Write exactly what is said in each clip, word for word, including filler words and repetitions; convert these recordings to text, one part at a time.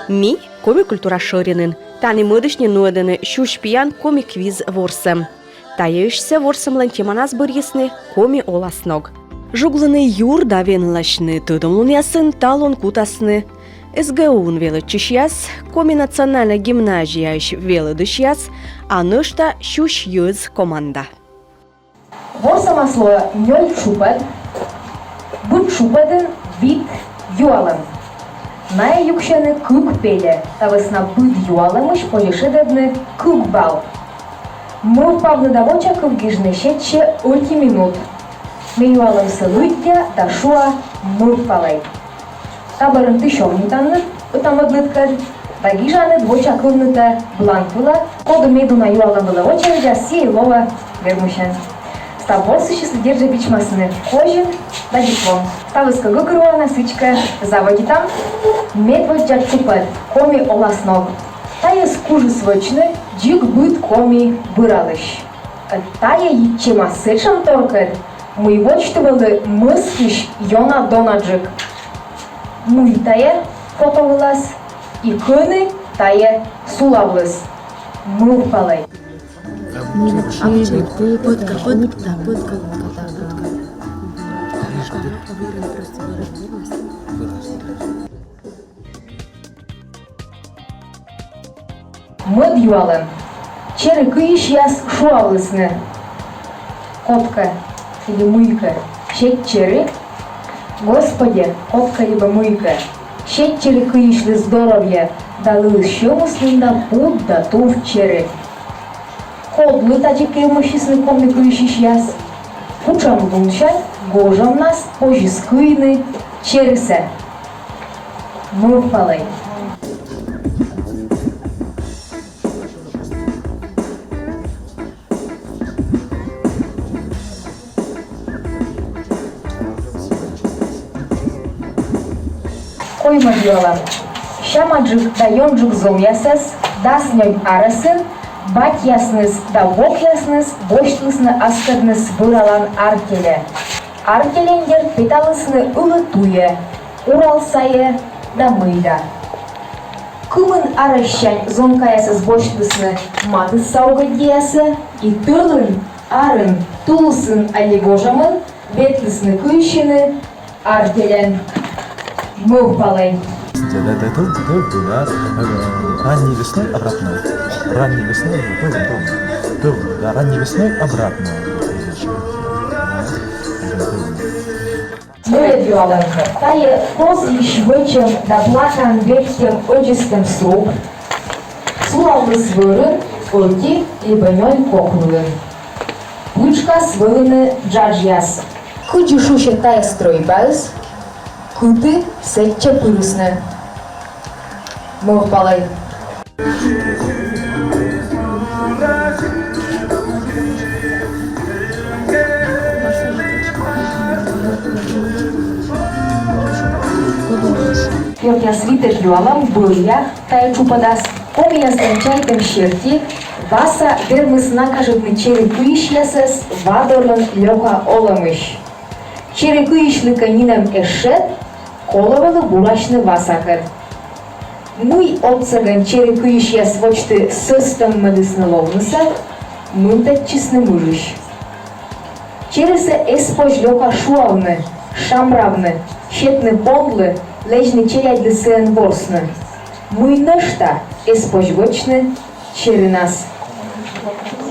Ми — Коми культура шӧринын. Тані мӧдысь нин нуӧдӧны «Сюсь пиян» коми квиз ворсӧм. Тайӧысьсӧ ворсӧмлӧн теманас бӧрйисны «Коми оласног». Жуглыны юр да венласьны тӧдӧмлунъясын талун кутасны СГУ-ын велӧдчысьяс, Коми национальнӧй гимназияысь велӧдысьяс, а нӧшта «Сюсь йӧз» команда. Ворсӧмас лоӧ нёль тшупӧд. Быд тшупӧдын вит юалӧм. Найӧ юксьӧны кык пельӧ, та вӧсна быд юалӧмысь позьӧ шедӧдны кык балл. Мӧвпавны да воча кыв гижны сетчӧ ӧти минут. Ме юалӧмсӧ лыддя да шуа: «Мӧвпалӧй». Та бӧрын ті сёрнитанныд ӧта-мӧдныдкӧд да гижанныд воча кывнытӧ бланк вылӧ, коді медуна юалӧм вылӧ вочавидзас, сійӧ и лоӧ вермысьӧн. Став ворсысьяслы дерт жӧ вичмасны козин да диплом. Ставыс кӧ гӧгӧрвоана, сідзкӧ, заводитам. Медводдза тшупӧд — «Коми оласног». Тайӧс кужис вӧчны дзик быд коми быралысь. Тайӧ йитчӧма сэтшӧм торкӧд, мый водзті вӧлі мӧскысь ёна донаджык. Мый тайӧ фото вылас и кӧні тайӧ сулавліс? Мӧвпалӧй. Мӧд юалӧм. Чери кыйысьяс шуавлісны: «Кодкӧ или мыйкӧ сет чери». «Господи, кодкӧ либӧ мыйкӧ сет чери кыйысьлы здоровье да лыйыс сьӧмыслӧн да пуд да тув чери». Кодлы тадзи кевмысисны коми кыйысьысьяс? Кутшӧм лунсянь гожӧмнас позис кыйны черисӧ? Мӧвпалӧй. Коймӧд юалӧм. Сямаджык да ёнджык зонъясӧс дас нёль арӧсын батьясныс да вокъясныс босьтлісны аскӧдныс вӧралан артельӧ. Артельӧн дерт петалісны ылі туйӧ, Урал сайӧ да мый да. Кымын арӧссянь зонкаясӧс босьтлісны матысса угодьясӧ и тӧлын, арын, тулысын али гожӧмын ветлісны кыйсьыны артельӧн. Мӧвпалӧй. Да, да, да, тыл, тыл, да, э, ранней весной обратно. Ранней весной, тыл, тыл, тыл, да, ранней весной обратно. Нӧрӧд юалӧм. Тайӧ козйысь вӧчӧм да плакаӧн вевттьӧм ӧдзӧстӧм сруб сулавліс вӧрын ӧти либӧ нёль кок вылын. Пытшкас вӧліны джаджъяс. Кыдзи шусьӧ тайӧ стрӧйбаыс? Кыті сэтчӧ пырисны? Мӧвпалӧй. Ёртъяс, витӧд юалӧм бӧръя тайӧ тшупӧдас. Комияслӧн чайтӧм серти, васа вермис накажитны чери кыйысьясӧс вадорын лёка олӧмысь. Чери кыйысьлы кӧ нинӧм эз шед, колӧ вӧлі бурасьны васакӧд. Мый отсӧгӧн чери кыйысьяс водзті сӧстӧммӧдісны ловнысӧ, мынтӧдчисны мыжысь. Черисӧ эз позь лёка шуавны, шамравны, сетны понлы, лэдзны челядьлы сыӧн ворсны. Мый нӧшта эз позь вӧчны черинас?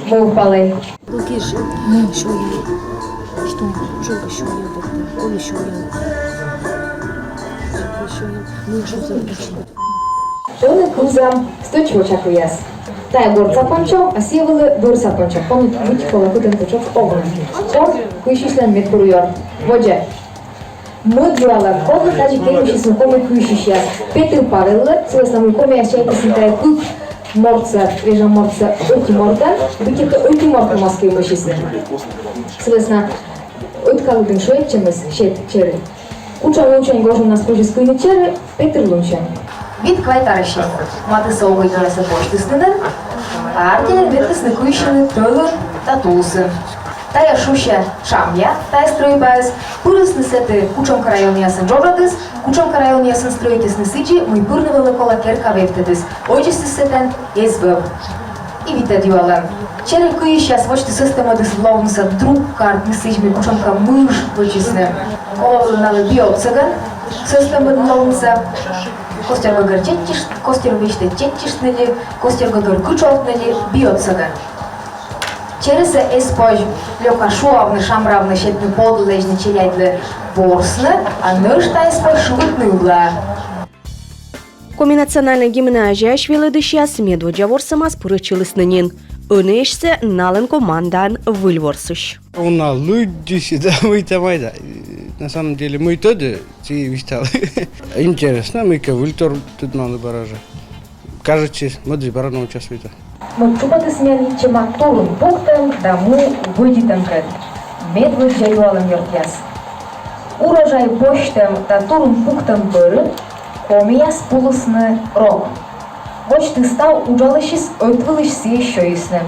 Мӧвпалӧй. Логиш, сёян. Что? Жёлтый сёян, да. Коми сёян. Жёлтый сёян. Ну, что за... Ӧні кывзам стӧч вочакывъяс. Тайӧ гортса пончӧм, а сійӧ вӧлі вӧрса пончӧм. Помнит, быть колӧ, кытӧн тшӧтш овны. Ог кыйсьысьлӧн медбур ёрт. Водзӧ. Мӧд юалӧм. Кодлы тадзи кевмысисны коми кыйсьысьяс? Петыр Павеллы, сы вӧсна мый комияс чайтісны тайӧ кык мортсӧ, вежа мортсӧ, ӧти мортӧн, быттьӧкӧ ӧти морт муас кевмысисны. Сы вӧсна ӧткалытын шыӧдчӧмыс сет чери. Кутшӧм лунсянь гожӧмнас позис кыйны чери? Петыр лунсянь. Вит-квайт арӧссянь матысса угодьясӧ босьтлісны нин, а артельӧн ветлісны кыйсьыны тӧлын да тулысын. Тайӧ шусьӧ шамъя, тайӧ стрӧйбаыс, пырисны сэті кутшӧмкӧ районъясын джоджӧдыс, Кучӧмкӧ районъясын стрӧитісны сідзи, мый пырны вӧлі колӧ керка вевтӧдыс. Ӧдзӧсыс сэтӧн эз вӧв. И витӧд юалӧм. Черӧ кыйысьяс водзті сӧстӧммӧдыс ловнысӧ друг картны сідз, мый кучӧмкӧ мыж вӧчисны. Колӧ вӧлі налы би отсӧгӧн сӧстӧммӧдны ловнысӧ. Костёр гӧгӧр чеччыштны, костёр весьтӧ чеччыштны ли, костёр гӧгӧр кытшовтны ли, би отсӧгӧн. Черысӧ эз позь лёка шуавны, шамравны, сетны подлӧ лэдзны челядьлы ворсны, а нӧшта эз позь шыбитны ывлаӧ. Коми национальнӧй гимназияысь велӧдысьяс медводдза ворсӧмас пырӧдчылісны нин. Ӧнӧдзсӧ налӧн командаын выль ворсысь. Уна лыддьысь да, мый там айда. На самом деле, мый тӧдӧ, сійӧ висьталӧ. Интереснӧ, мыйкӧ выльтор тӧдмавны бара жӧ. Кажитчис, мӧдысь бара научасны. Мед чупӧдіс миян йитчӧма турун пуктӧм да му вӧдитӧмкӧд. Медводдза юалӧм, ёртъяс. Урожай босьтӧм да турун пуктӧм бӧрын комияс пулісны рок. Водзті став уджалысьыс ӧтвылысь сійӧс сёйисны.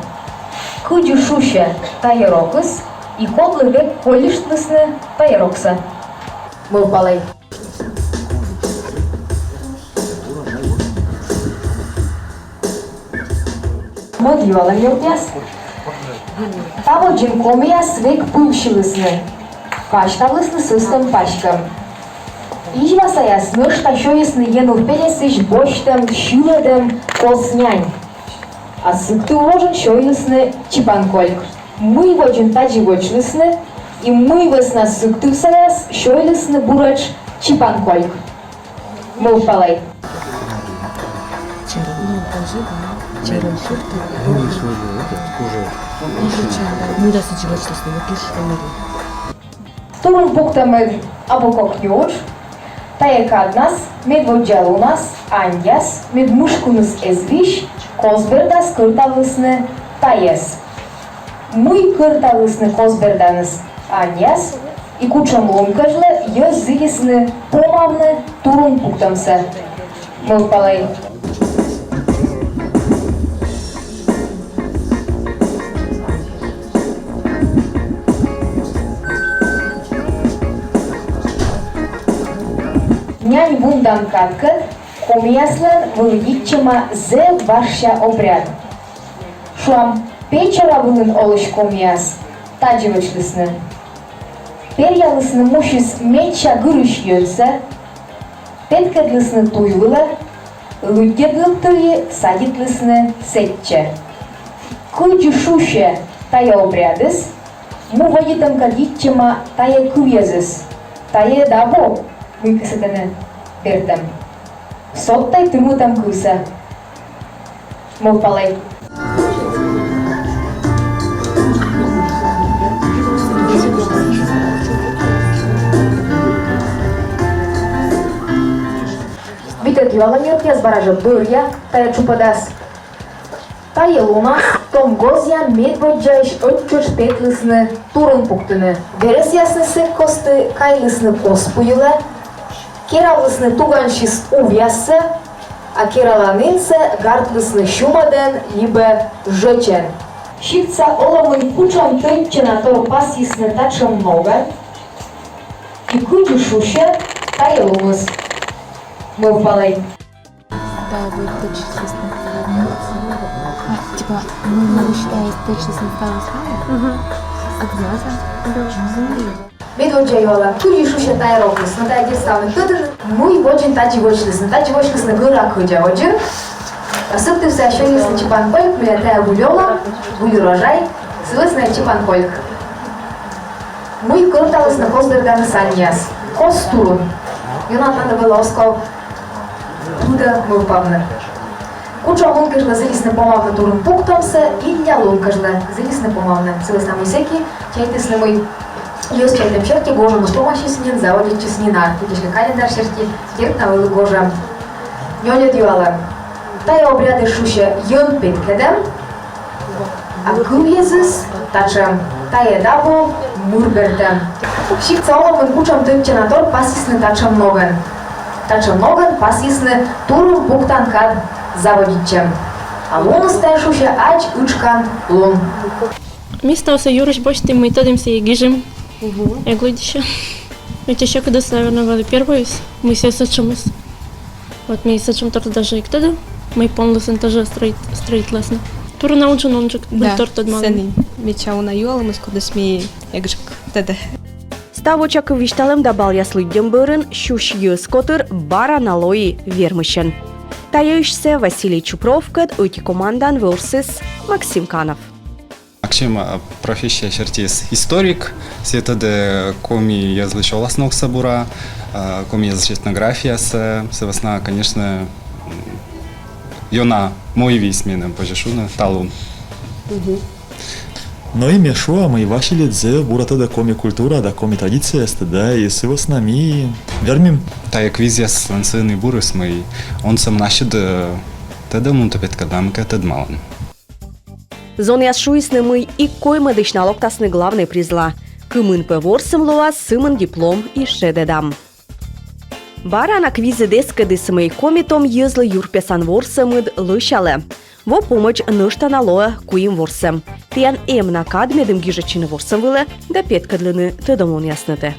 Кыдзи шусьӧ тайӧ рокыс и кодлы век колльыштлісны тайӧ роксӧ? Мӧвпалӧй. Мӧд юалӧм, ёртъяс. Та водзын комияс век пывсьылісны, пасьтавлісны сӧстӧм паськӧм. Изьвасаяс нӧшта сёйисны енув пельӧсысь босьтӧм, сьылӧдӧм кос нянь. А Сыктыв вожын сёйлісны чипан кольк. Мый водзын тадзи вӧчлісны и мый вӧсна сыктывсаяс сёйлісны буретш чипан кольк? Мӧвпалӧй. Турун пуктӧмыд абу кокни удж. Тайӧ каднас, медводдза лунас, аньяс, мед мышкуныс эз вись, кос бердас кӧртавлісны тайӧс. Мый кӧртавлісны кос берданыс аньяс, и кутшӧм лун кежлӧ йӧз зілисны помавны турун пуктӧмсӧ? Мӧвпалӧй. Нянь вундан кадкӧд комияслӧн вӧлі йитчӧма зэв важся обряд. Шуам, Печора вылын олысь комияс тадзи вӧчлісны. Перъялісны мусьыс медся гырысь йӧнсӧ, петкӧдлісны туй вылӧ, лыддьӧдлыптуй садитлісны сэтчӧ. Кыдзи шусьӧ тайӧ обрядыс, му вӧдитӧмкӧд йитчӧма тайӧ кывйӧзыс, тайӧ да бо, мыйкӧ сэтӧні бертӧм. Содтӧд тырмытӧм кывсӧ. Мӧвпалӧй. Витӧд юалӧм, ёртъяс, бара жӧ бӧръя тайӧ чупӧдас. Тайӧ лунас том гозъя медводдзаысь ӧттшӧтш петлісны турун пуктыны. Верӧсъясныс сэк кості кайлісны кос пу йылӧ, керавлісны тугансьыс увъяссӧ, а кераланінсӧ гартлісны сюмӧдӧн либӧ жӧчӧн. Сиктса олӧмын кучӧм тӧдчанатор пасйисны татшӧм ногӧн, и кыдзи шусьӧ тайӧ луныс? Мӧвпалӧй. Да, вы точно. А, типа, мы, мы считаем точно старого слова? Мгм. От глаза? Да. Медводдза юалӧм. Кыдзи шусьӧ тайӧ рокыс? Но тайӧ дерт ставныд тӧдӧны, мый водзын тадзи вӧчлісны. Тадзи вӧчлісны гӧра кӧдза водзын. Сыктывсаяс сёйлісны чипан кольк, мыйла тайӧ выль олӧм, выль урожай, сы вӧсна чипан кольк. Мый кӧрталісны кос берданыс аньяс? Кос турун. Ёна тані вӧлі оз ков пыдӧ мӧвпавны. Кучӧм лун кежлӧ зілисны помавны турун пуктӧмсӧ, илля лун кежлӧ зілисны помавны. Сы вӧсна мый сэки чайтісны, мый йӧз чайтӧм серти гожӧмыс помасис нин, заводитчис нин ар, кутшӧмкӧ календарь серти, дерт на, вӧлі гожӧм. Нёльӧд юалӧм. Тайӧ обрядыс шусьӧ йӧн петкӧдӧм, а кывйӧзыс татшӧм: тайӧ да бо мыр бертӧм. Сиктса олӧмын кучӧм тӧдчанатор пасйисны татшӧм ногӧн. Татшӧм ногӧн пасйисны турун пуктан кад заводитчӧм. А луныс тайӧ шусьӧ ачыс ытшкан лун. Ми ставсӧ юрысь босьтім, мый тӧдім, сійӧ гижим. Мгм. Эг лыддьысь. Эти ещё когда, наверное, были первые, мы все сочимся. Вот мы сочим торт даже и тогда, мы полностью тоже строит, строит классно. Турна уджын онджык, да, торт тӧдмалан. Сэні мича уна юалӧмыс, кодӧс ми эг жӧ тӧдӧ. Став вочакыв висьталӧм да балъяс лыддьӧм бӧрын сюсь йӧз котыр бара на лои вермысьӧн. Тайӧ йывсьыс Василий Чупровкӧд ӧти командаын ворсіс Максим Канов. Максим, а, профессия сертиыс историк, сійӧ тӧдӧ коми йӧзлысь оласногсӧ бура, а, коми йӧзлысь этнографиясӧ, сы вӧсна, конечно, м, ёна мойвиис меным, позьӧ шуны, талун. Но и ме шуа, мый Василий зэв бура тӧдӧ коми культура да коми традицияястӧ, да, и сы вӧсна ми вермим. Тайӧ квизъяслӧн сыын и бурыс, мый он сӧмын ассьыд тӧдӧ, мунтӧ петкӧдлан, мыйкӧ тӧдмалан. Зонъяс шуисны, мый и коймӧдысь на локтасны главнӧй призла. Кымын пӧ ворсӧм лоас, сымын диплом и шедӧдам. Бара на квизыд эскӧдіс, мый коми том йӧзлы юрпесан ворсӧмыд лӧсялӧ. Во помӧдз нӧшта на лоӧ куим ворсӧм. Тіян эм на кад, медым гижӧдчыны ворсӧм вылӧ да петкӧдлыны тӧдӧмлунъяснытӧ.